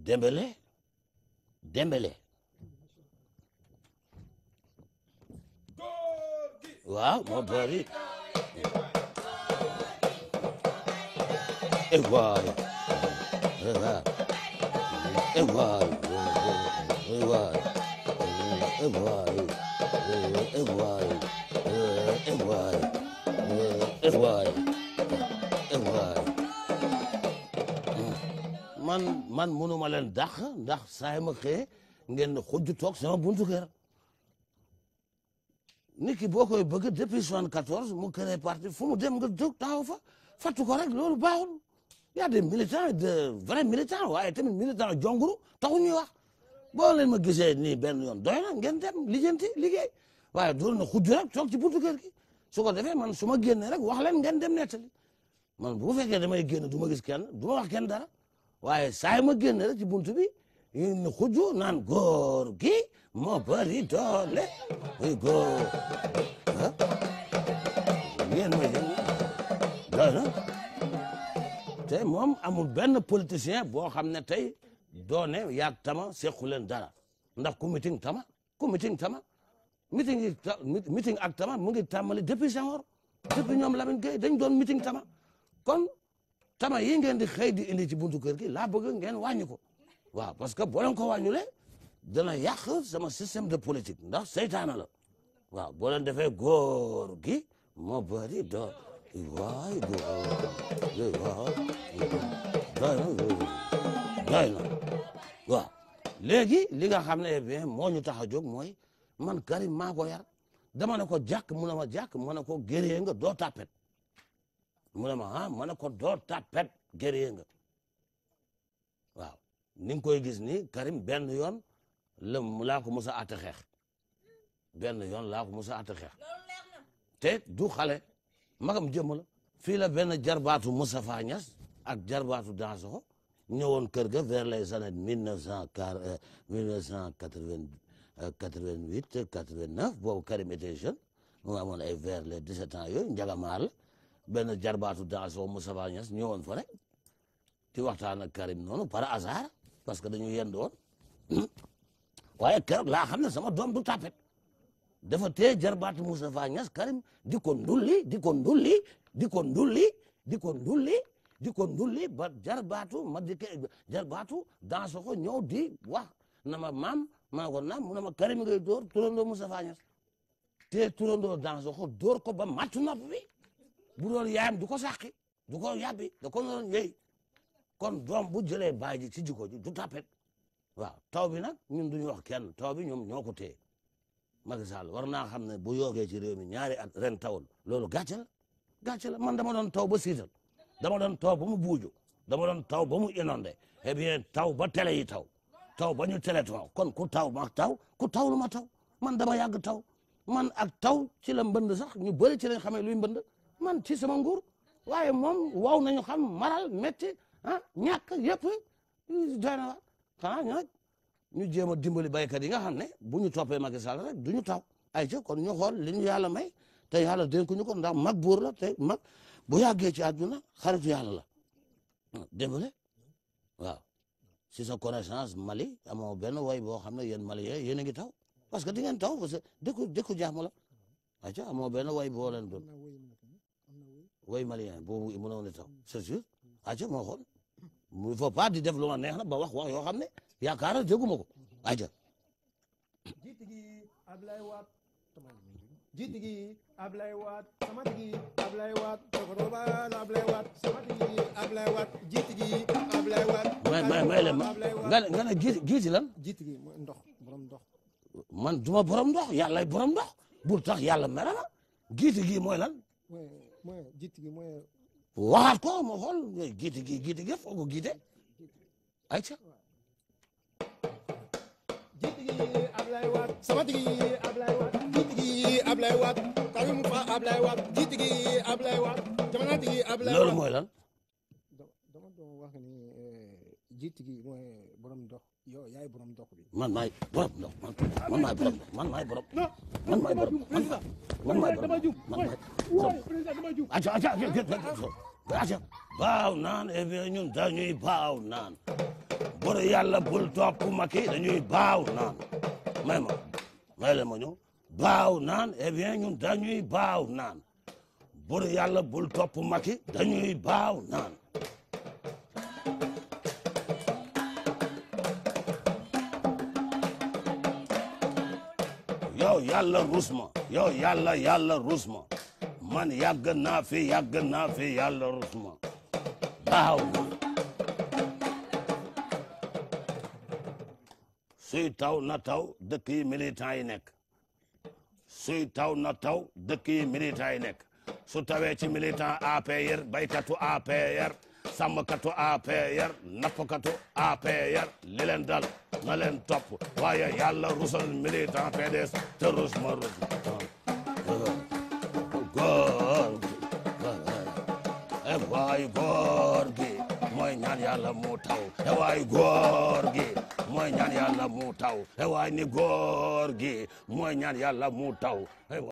Dembélé waaw moo bari waay man mënuma leen dàq ndax saa ma xëye ngeen xujj toog sama buntu kër nit ki boo koy bëgg depuis 74 mu créé parti fu mu dem nga jóg taxaw fa fattu ko rek loolu baaxul y a des militants de vrais militants waaye tamit militant jonguru taxu ñuy wax boo leen ma gisee nii benn yoon doy na ngeen dem lijjanti liggéey waaye doolu na xujj rek toog ci buntu kër gi su ko defee man su ma génnee rek wax leen ngeen dem nettali man bu fekkee damay génn du ma gis kenn du ma wax kenn dara waaye saa ma génn rek ci buntu bi ñu xujju naan góor gi moo bari doole muy góor ah yéen may dégg doy na te moom amul benn politicien boo xam ne tey doone yaag tama sequ leen dara ndax ku meeting tama meeting ak tama mu ngi tàmmali depuis Senghor depuis ñoom Lamine Gueye dañ doon meeting tama kon tama yi ngeen di xëy di indi ci buntu kër gi laa bëgg ngeen wàññi ko waaw parce que boo leen ko wàññulee dana yàq sama système de politique ndax seytaana la waaw boo leen defee góor gi moo bëri doy waay góor doy na waaw léegi li nga xam ne bien moo ñu tax a jóg mooy man Karim maa ko yar dama ne ko jàkk mu ne ma jàkk ma ne ko géree nga doo tapet mu ne ma ah ma ne ko doo tapet géree nga waaw ni nga koy gis ni Karim benn yoon laa ko mos a àtte xeex benn yoon laa ko mos a àtte xeex te du xale magam jëmm la fii la benn jarbaatu Moustapha Niass ak jarbaatu Dansokho ñëwoon kër ga vers les années 1988 89 boobu Karim était jeune mu amoon ay vers les 17 ans yooyu njagamaar la benn jarbaatu Dansokho Moustapha Niass ñëwoon fa rek di waxtaan ak Karim noonu par hasard parce que dañu yendu woon waaye keroog laa xam ne sama doom du tapet dafa tee jarbaatu Moustapha Niass Karim di ko ndulli ba jarbaatu Dansokho ñëw di wax na ma maam ma ko naam mu ne ma Karim ngay dóor turandoo Moustapha Niass te turandoo Dansokho dóor ko ba mattu nopp bi bu doon yaayam du ko sàqi du ko yàbbi da ko doon yëy kon doom bu jëlee baay ji ci jikko ji du tapet waaw taw bi nag ñun duñu wax kenn taw bi ñoom ñoo ko téye Macky Sall war naa xam ne bu yoogee ci réew mi ñaari at ren tawul loolu gàcce la man dama doon taw ba siital dama doon taw ba mu buuju dama doon taw ba mu inondé eh bien taw ba télé yi taw ba ñu téléthon kon ku taw ma taw ku taw lu ma taw man dama yàgg taw man ak taw ci la mbënd sax ñu bëri ci lañ xamee luy mbënd man ci sama nguur waaye moom waaw nañu xam maral métti ah ñàkk yëpp doy na wa xanaa nag ñu jéem a dimbali baykat yi nga xam ne bu ñu toppee Macky Sall rek du ñu taw ay ca kon ñu xool li ñu yàlla may te yàlla dénkuñu ko ndax mag buur la te mag bu yàggee ci àdduna xaritu yàlla la démbale waaw si sa connaissance Mali amoo benn way boo xam ne yéen Mali yéen a ngi taw parce que di ngeen taw parce que dëkku jàmm la ay ca amoo benn way boo leen doon way malien boobu mënoon a taw c'est sûr ay ca moo xool il faut pas di def lu ma neex na ba wax yoo xam ne yaakaar naa dégguma ko aja jiite gi Ablaye Wade jiite gi Ablaye Wade sama gi Ablaye Wade dogodoba Ablaye Wade sama gi Ablaye Wade jiite gi Ablaye Wade may leen nga ne giiti lan jiite gi ndox borom ndox man duma borom ndox yàllay borom ndox bul tax yàlla mere na giiti gi mooy lan mooy jiite gi mooy waxaat ko moo xool giiti gi foo ko giite ayca jiite gi Ablaye Wade sama gi Ablaye Wade jiite gi Ablaye Wade Karim fa Ablaye Wade jiite gi Ablaye Wade jamono gi Ablaye Wade loolu mooy lan dama doon wax ni jiite gi mooy borom ndox yow yaay borom ndox bi man maay borom ndox man maay borom man maay borom man maay borom man maay borom acca baaw naan et bien ñun dañuy baaw naan bur yàlla bul topp Macky dañuy baaw naan may la ma ñëw baaw naan eh bien ñun dañuy baaw naan bur yàlla bul topp Macky dañuy baaw naan yow yàlla rus ma yow yàlla rus ma man yàgg naa fi yàlla rus ma baaw naan suy taw na taw dëkk yi militant yi nekk suy taw na taw dëkk yi militant yi nekk su tawee ci militant APR baykatu APR sàmmkatu APR nappkatu APR li leen dal na leen topp waaye yàlla rusal militant PDS te rus ma góor gi mooy ñaan yàlla mu taw waay góor gi mooy ñaan yàlla mu taw waay ni góor gi mooy ñaan yàlla mu taw